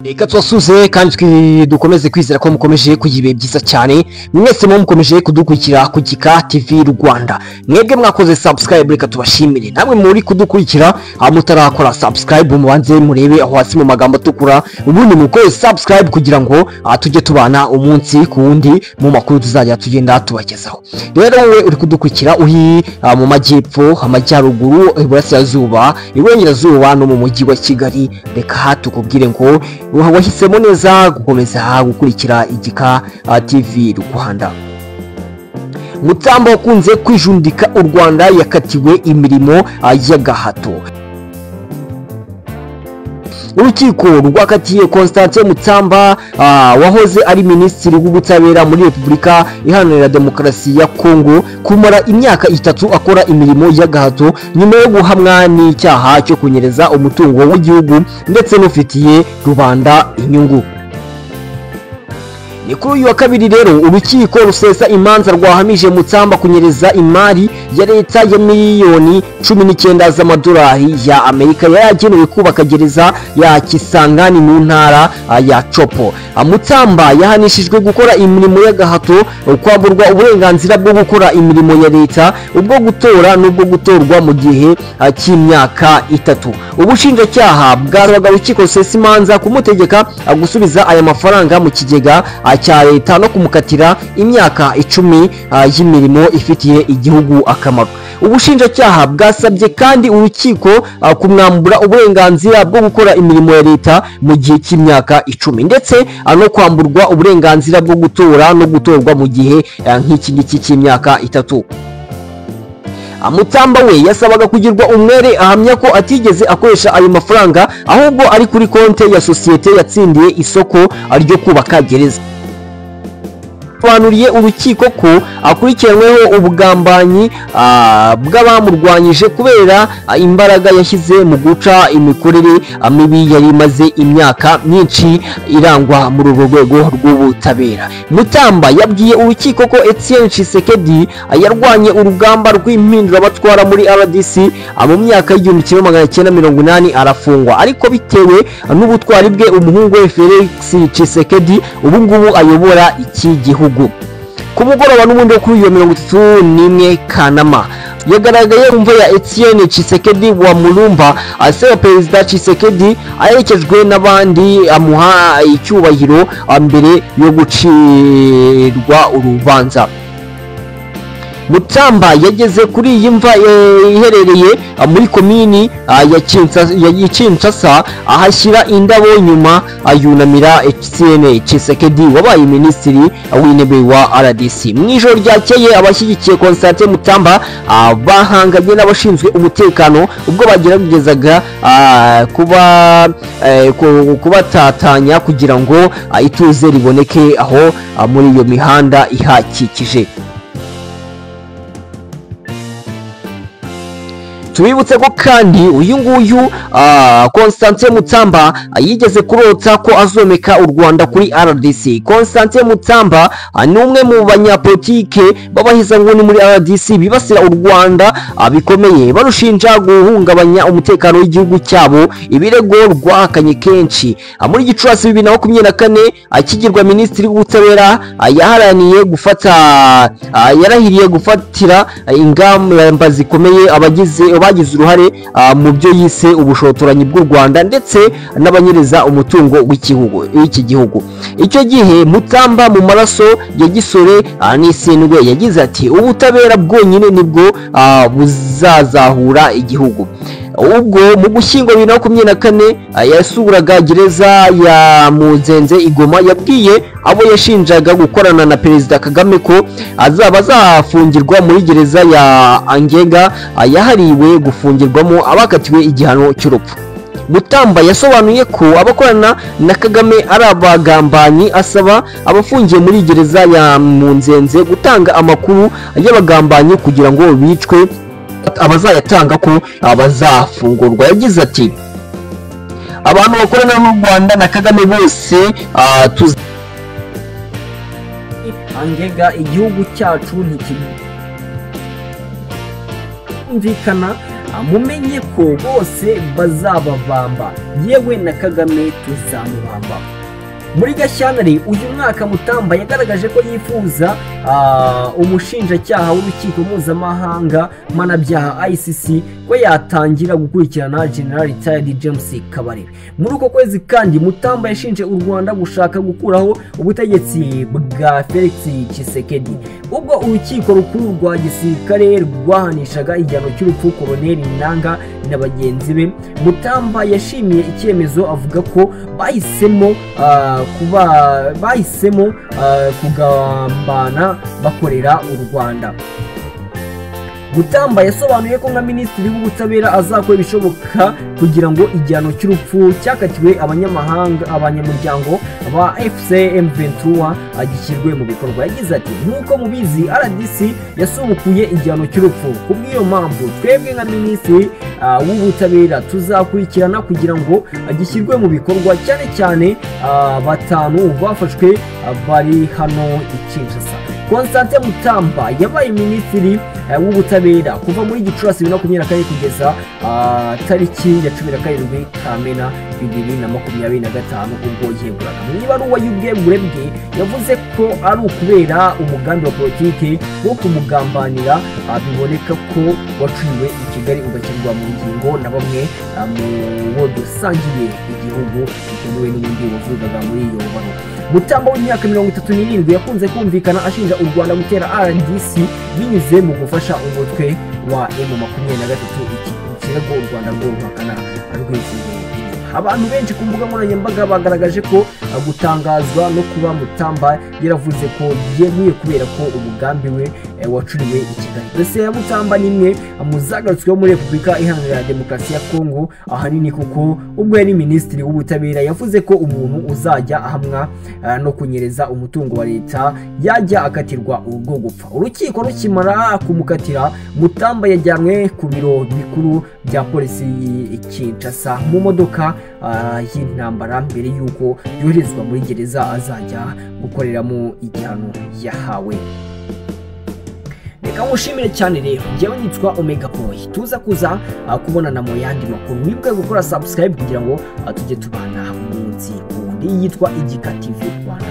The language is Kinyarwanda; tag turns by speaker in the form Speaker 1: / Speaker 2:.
Speaker 1: Reka tubasuze kandi dukomeze kwizera ko mukomeje kugira ibihe byiza cyane. Mwese mukomeje kudukurikira ku Gika TV Rwanda. Mwebwe mwakoze subscribe, reka tubashimire. Namwe muri kudukurikira mutarakora subscribe, mubanze murebe aho hasi mu magambo atukura, ubundi mukore subscribe kugira ngo tujye tubana umunsi ku wundi mu makuru tuzajya tugenda tubagezaho. Rero wowe uri kudukurikira uri mu majyepfo, amajyaruguru, iburasirazuba, iburengerazuba no mu mujyi wa Kigali, reka tukubwire ngo wahisemo neza gukomeza gukurikira Igika TV Rwanda. Mutamba ukunze kwijundika u Rwanda yakatiwe imirimo y'agahato. Urukiko rwakatiye Constantin Mutamba wahoze ari minisitiri w'ubutabera muri Repubulika Iharanira Demokarasi ya Kongo kumara imyaka 3 akora imirimo y'agahato nyuma yo guhamwa n'icyaha cyo kunyereza umutungo w'igihugu ndetse n'ufitiye rubanda inyungu. Ni kuri uyu wa kabiri rero urukiko rusesa imanza rwahamije Mutamba kunyereza imari ya leta ya miliyoni 19 z'amadolari ya Amerika yagenewe kubaka gereza ya Kisangani mu ntara ya Chopo. Mutamba yahanishijwe gukora imirimo y'agahato, kwamburwa uburenganzira bwo gukora imirimo ya leta, ubwo gutora n'ubwo gutorwa mu gihe cy'imyaka 3. Ubushinjacyaha bwasabaga urukiko rusesa imanza kumutegeka gusubiza aya mafaranga mu kigega cya leta no kumukatira imyaka 10 y'imirimo ifitiye igihugu akamaro. Ubushinjacyaha bwasabye kandi urukiko kumwambura uburenganzira bwo gukora imirimo ya leta mu gihe cy'imyaka 10 ndetse no kwamburwa uburenganzira bwo gutora no gutorwa mu gihe nk'iki ngiki cy'imyaka 3. Mutamba we yasabaga kugirwa umwere, ahamya ko atigeze akoresha ayo mafaranga ahubwo ari kuri konte ya sosiyete yatsindiye isoko ryo kubaka gereza. Yasobanuriye urukiko ko akurikiranyweho ubugambanyi bw'abamurwanyije kubera imbaraga yashyize mu guca imikorere mibi yari imaze imyaka myinshi irangwa muri urwo rwego rw'ubutabera. Mutamba yabwiye urukiko ko Etienne Tshisekedi yarwanye urugamba rw'impinduramatwara muri RDC mu myaka y'1980 arafungwa, ariko bitewe n'ubutwari bwe umuhungu we Felix Tshisekedi ubu ngubu ayobora iki gihugu. Ku mugoroba n'ubundi wo kuri iyo 31 Kanama yagaragaye umva ya Etienne Tshisekedi wa Mulumba asaba Perezida Tshisekedi aherekejwe n'abandi amuha icyubahiro mbere yo gucirwa urubanza. Mutamba yageze kuri iyi mva iherereye muri komini ya Kinshasa ahashyira indabo, nyuma yunamira Etienne Tshisekedi wabaye minisitiri w'intebe wa RDC. Mu ijoro ryakeye abashyigikiye Constantin Mutamba bahanganye n'abashinzwe umutekano ubwo bageragezaga kubatatanya kugira ngo ituze riboneke aho muri iyo mihanda ihakikije. Tubibutse ko kandi uyu nguyu Constantin Mutamba yigeze kurota ko azomeka u Rwanda kuri RDC. Constantin Mutamba ni umwe mu banyapolitike b'abahezanguni muri RDC bibasira u Rwanda bikomeye, barushinja guhungabanya umutekano w'igihugu cyabo, ibirego rwahakanye kenshi. Muri Gicurasi 2024 akigirwa minisitiri w'ubutabera yaharaniye gufata yarahiriye gufatira ingamba zikomeye abagize uruhare mu byo yise ubushotoranyi bw'u Rwanda ndetse n'abanyereza umutungo w'iki gihugu. Icyo gihe Mutamba mu maraso ya Gisore n'Isindwe yagize ati ubutabera bwonyine nibwo buzazahura igihugu. Ubwo mu Gushyingo 2024 yasuraga gereza ya Muzenze Igoma, yabwiye abo yashinjaga gukorana na Perezida Kagame ko azaba azafungirwa muri gereza ya Angenga yahariwe gufungirwamo abakatiwe igihano cy'urupfu. Mutamba yasobanuye ko abakorana na Kagame ari abagambanyi, asaba abafungiye muri gereza ya Munzenze gutanga amakuru y'abagambanyi kugira ngo bicwe, abazayatanga ko bazafungurwa. Yagize ati abantu bakorana n'u Rwanda na Kagame bose Angega igihugu cyacu ntikumvikana. Mumenye ko bose bazababamba, yewe na Kagame tuzamubamba. Muri Gashyantare uyu mwaka Mutamba yagaragaje ko yifuza umushinjacyaha w'urukiko mpuzamahanga mpanabyaha ICC ko yatangira gukurikirana General Retired James Kabarebe. Muri uko kwezi kandi Mutamba yashinje u Rwanda gushaka gukuraho ubutegetsi bwa Felix Tshisekedi. Ubwo urukiko rukuru rwa gisirikare rwahanishaga igihano cy'urupfu Colonel Nanga na bagenzi be, Mutamba yashimiye icyemezo avuga ko bahisemo kugambana bakorera u Rwanda. Mutamba yasobanuye ko nka minisitiri w'ubutabera azakora ibishoboka kugira ngo igihano cy'urupfu cyakatiwe abanyamahanga abanyamuryango ba AFC M23 gishyirwe mu bikorwa. Yagize ati: "Nk'uko mubizi, RDC yasubukuye igihano cy'urupfu. Kubw'iyo mpamvu twebwe nka minisitiri w'ubutabera tuzakurikirana kugira ngo gishyirwe mu bikorwa, cyane cyane 5 bafashwe bari hano i Kinshasa." Constantin Mutamba yabaye minisitiri w'ubutabera kuva muri Gicurasi 2024 kugeza tariki ya 17 Kamena 2025 ubwo yeguraga. Mu ibaruwa y'ubwegure bwe yavuze ko ari ukubera umugambi wa politiki wo kumugambanira, biboneka ko waciwe i Kigali ugashyirwa mu ngingo na bamwe mu bo dusangiye igihugu, bitemewe n'ubundi wavugaga muri iyo baruwa. Mutamba w'imyaka 37 yakunze kumvikana ashinja u Rwanda gutera RDC binyuze mu gufasha umutwe wa M23, ikirego u Rwanda rwo ruhakana rwivuye. Abantu benshi ku mbuga nkoranyambaga bagaragaje ko gutangazwa no kuba Mutamba yaravuze ko yeguye kubera ko umugambi we wacuriwe i Kigali. Dosiye ya Mutamba ni imwe mu zagarutsweho muri Repubulika Iharanira Demokarasi ya Kongo, ahanini kuko ubwo yari minisitiri w'ubutabera yavuze ko umuntu uzajya ahamwa no kunyereza umutungo wa leta yajya akatirwa urwo gupfa. Urukiko rukimara kumukatira, Mutamba yajyanwe ku biro bikuru bya polisi i Kinshasa mu modoka y'intambara mbere y'uko yoherezwa muri gereza azajya gukoreramo igihano yahawe. Reka ngushimire cyane rero, njyewe nitwa Omega Boy, tuza kuza kubonana mu yandi makuru. Wibuke gukora subscribe kugira ngo tujye tubana umunsi ku wundi. Yitwa Igika TV Rwanda.